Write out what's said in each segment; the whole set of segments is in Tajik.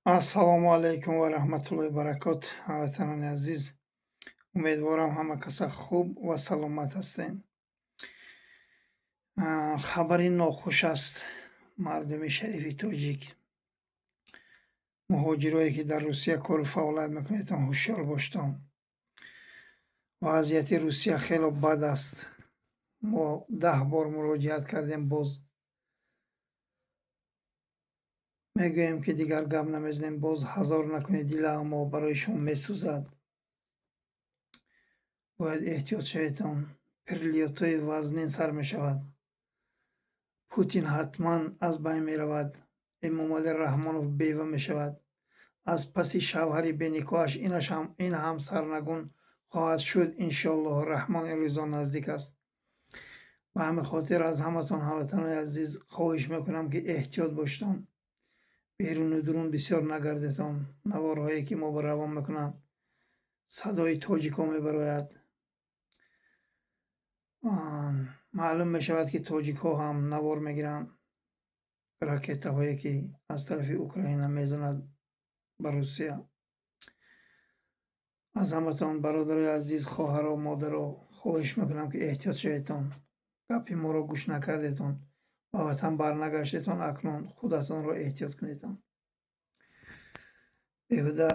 Ассалому алайкум ва раҳматуллоҳи баракот. Ҳамватанони азиз, умедворам, ҳама каса хуб ва саломат ҳастед. Хабари нохуш аст, мардуми шарифи тоҷик. Муҳоҷирое, ки дар Русия кору фаъолият мекунедтон, ҳушёр боштон. Вазъияти Русия хело бад аст. Мо 10 бор муроҷиат кардем, боз мегӯем, ки дигар гап намезанем, боз ҳазор накунед, дила мо барои шумо месӯзад. Бояд эҳтиёт шаведтон. Прилётҳои вазнин сар мешавад. Путин ҳатман аз байн меравад. Эмомалӣ Раҳмонов бева мешавад. Аз паси шавҳари беникоҳаш ин ҳам сарнагун хоҳад шуд, иншоаллоҳу Раҳмон, ин рӯзон наздик аст. Ба ҳамин хотир аз ҳаматон, ҳамватанони азиз, хоҳиш мекунам, ки эҳтиёт боштон. Беруну дурун бисёр нагардетон. Наворҳое, ки мо ба равон мекунанд, садои тоҷикҳо мебарояд. Маълум мешавад, ки тоҷикҳо ҳам навор мегиранд. Ракетаҳое, ки аз тарафи Украина мезанад ба Русия. Аз ҳаматон, бародарои азиз, хоҳаро, модаро, хоҳиш мекунам, ки эҳтиёт шаведтон. Гапи моро гӯш накардетон, ба ватан барнагаштетон, акнун худатонро эҳтиёт кунедтон. Беҳуда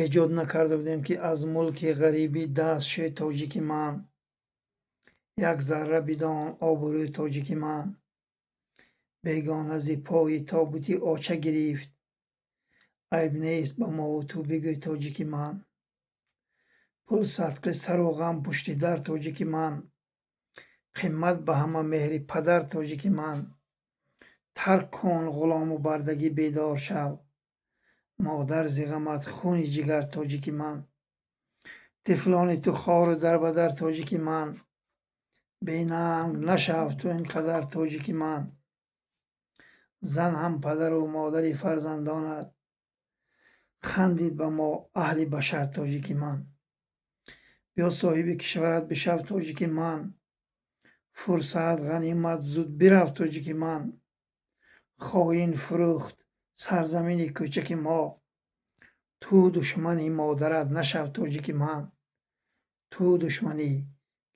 эҷод накарда будем, ки аз мулки ғарибӣ даст шӯй, тоҷики ман. Як зарра бидон обрӯи тоҷики ман. Бегона зи пои тобути оча гирифт. Айб нест ба мову ту бигӯй, тоҷики ман. Пул садқи сару ғам пушти дар, тоҷики ман. Қимат ба ҳама меҳри падар, тоҷики ман. Тарк кун ғулому бардагӣ, бедор шав. Модар зи ғамат хуни ҷигар, тоҷики ман. Тифлони ту хору дарбадар, тоҷики ман. Бенанг нашав ту ин қадар, тоҷики ман. Зан ҳам падару модари фарзандонат. Хандид ба мо аҳли башар, тоҷики ман. Биё, соҳиби кишварат бишав, тоҷики ман. Фурсат ғанимат, зуд бирав, тоҷики ман. Хоин фурӯхт сарзамини кӯчаки мо. Ту душмани модарат нашав, тоҷики ман. Ту душмани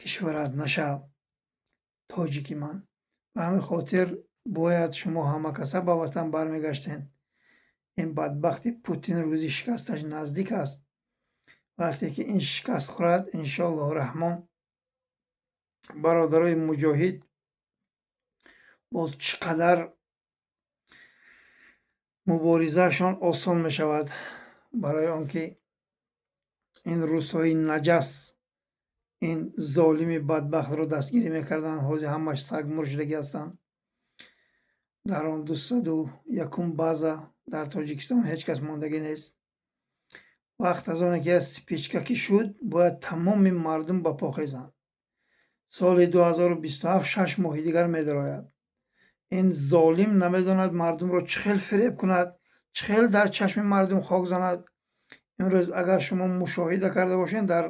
кишварат нашав, тоҷики ман. Ба ҳамин хотир бояд шумо ҳамакаса ба ватан бармегаштед. Ин бадбахти Путин рӯзи шикасташ наздик аст. Вақте ки ин шикаст хӯрад, иншоаллоҳу Раҳмон, бародарои муҷоҳид боз чӣ қадар муборизаашон осон мешавад, барои он ки ин русҳои наҷас, ин золими бадбахтро дастгирӣ мекарданд, ҳозир ҳамаш сагмур шудагӣ ҳастанд. Дар он 201-ум база дар Тоҷикистон ҳеҷ кас мондагӣ нест. Вақт аз оне ки спичка ки шуд, бояд тамоми мардум ба по хезанд. Соли 2027 6 моҳи дигар медарояд. Ин золим намедонад мардумро чӣ хел фиреб кунад, чӣ хел дар чашми мардум хок занад. Имрӯз агар шумо мушоҳида карда бошед, дар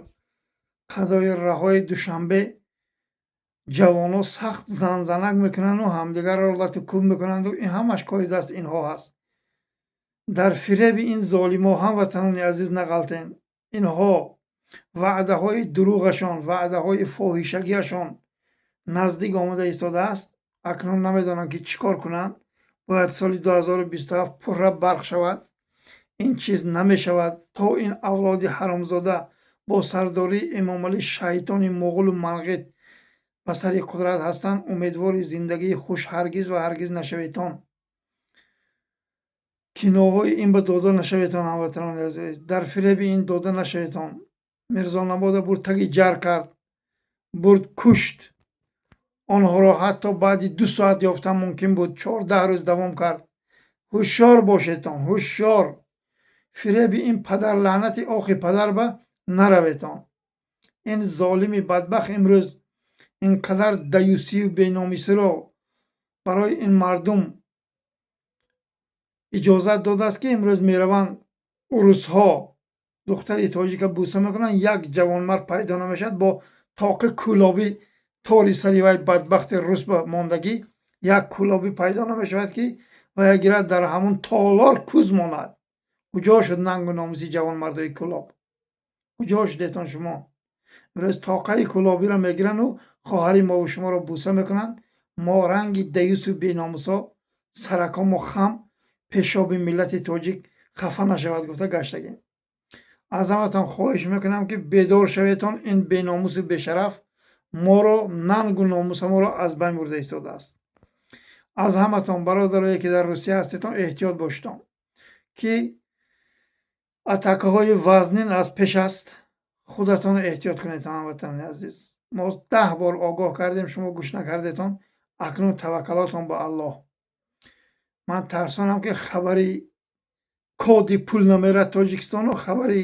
қадои раҳои Душанбе ҷавонҳо сахт занзанак мекунанду ҳамдигарро лату кӯб мекунанду ин ҳамаш кори дасти инҳо ҳаст. Дар фиреби ин золимҳо, ҳамватанони азиз, нағалтен. Инҳо ваъдаҳои дурӯғашон, ваъдаҳои фоҳишагиашон наздик омада истодааст. Акнун намедонанд, ки чӣ кор кунанд. Бояд соли 2027 пурра барқ шавад. Ин чиз намешавад, то ин авлоди ҳаромзода бо сардории Эмомалӣ, шайтони муғулу манғит, ба сари қудрат ҳастанд, умедвори зиндагии хуш ҳаргиз ва ҳаргиз нашаведтон. Киноҳои ин ба дода нашаведтон, ҳамватанони азиз, дар фиреби ин дода нашаведтон. Мирзонабода бурд, таги ҷар кард, бурд, кушт онҳоро. Ҳатто баъди 2 соат ёфтан мумкин буд, 14 рӯз давом кард. Ҳушёр бошедтон, ҳушёр! Фиреби ин падарлаънати охи падар ба нараведтон. Ин золими бадбахт имрӯз ин қадар даюсию беномисиро барои ин мардум иҷозат додааст, ки имрӯз мераванд, урусҳо духтари тоҷика бӯса мекунанд, як ҷавонмард пайдо намешавад бо тоқи кӯлобӣ тори сари вай бадбахти рус ба мондагӣ, як кӯлобӣ пайдо намешавад, ки Ва гирад, дар ҳамун толор куз монад. Куҷо шуд нангу номуси ҷавонмардои Кӯлоб? Куҷо шудетон шумо? Имрӯз тоқаи кӯлобиро мегирану хоҳари мову шуморо бӯса мекунанд. Мо ранги даюсу беномусо саракомо хам, пешоби миллати тоҷик хафа нашавад гуфта гаштагем. Аз ҳаматон хоҳиш мекунам, ки бедор шаветон. Ин беномусу бешараф моро, нангу номуса моро аз байн бурда истодааст. Аз ҳаматон, бародарое ки дар Русия ҳастетон, эҳтиёт бошедон, ки атакаҳои вазнин аз пеш аст. Худатон эҳтиёт кунед, ҳамватанони азиз. Мо 10 бор огоҳ кардем, шумо гӯш накардетон. Акнун таваккалотон ба Аллоҳ. Ман тарсонам, ки хабари коди пул намерад Тоҷикистону хабари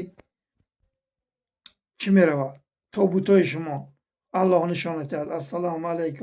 чӣ меравад, тобутои шумо. Аллоҳ нишонат диҳад. Ассалому алайкум.